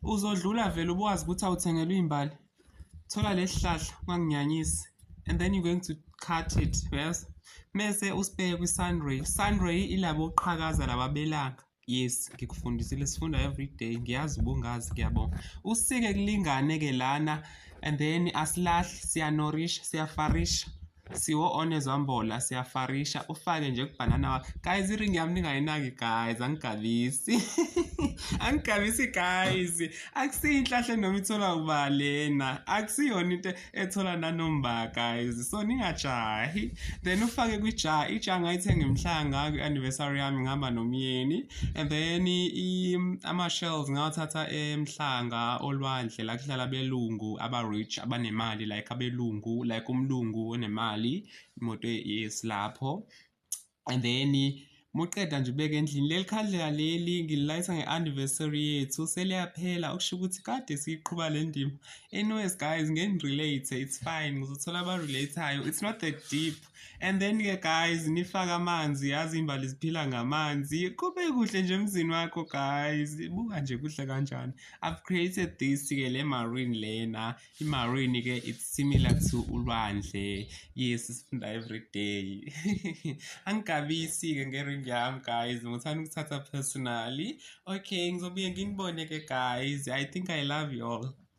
Uzodlula vele ubuwazi ukuthi awuthengelwe iy'mbali. Thola lesi hlahla, unganginyanyisi. And then you're going to cut it, yes? Mese usibeke kwi-sun ray. Sun ray ilabo oqhakaza laba belanga. Yes, ngikufundisile, sifunda every day. Ngiyazi ubungazi, ngiyabonga. Usike kulingane-ke lana and then asilahli, siyanorisha, siyafarisha. Siwo onezwambola, siyafarisha. Ufake nje kubhanana wakho. Guys, iringi yami ningayinaki guys, angigabisi. Angigabisi guys. Akusiyo inhlahla noma itholwa uba lena. Akusiyona into ethola nanomba guys. So ningajahi. Then ufake kwi-jar. I-jar ngayithenga emhlanga kwi-anniversary yami ngihamba nomyeni. And then ama-shells ngawathatha emhlanga olwandle la kuhlala abelungu aba-rich abanemali, like abelungu, like umlungu onemali, imoto, yes, lapho. And then muqeda nje ubeke endlini. Leli khandlela leli ngililayitha nge-anniversary yethu, seliyaphela, okusho ukuthi kade siyiqhuba le ndima. Anyways guys, ngeni-relate, it's fine, ngizothola aba-relate-ayo, it's not that deep. And then-ke guys, nifake amanzi, yazi imbali ziphila ngamanzi, kube kuhle nje emzini wakho guys, buka nje kuhle kanjani. I've created this-ke le marine lena, i-marine-ke it's similar to ulwandle. Yes, sifunda every day. Angigabisi-ke ngeringi yami guys, ngithanda ukuthatha personally. Okay, ngizobuye nginibone-ke guys. I think I love you all.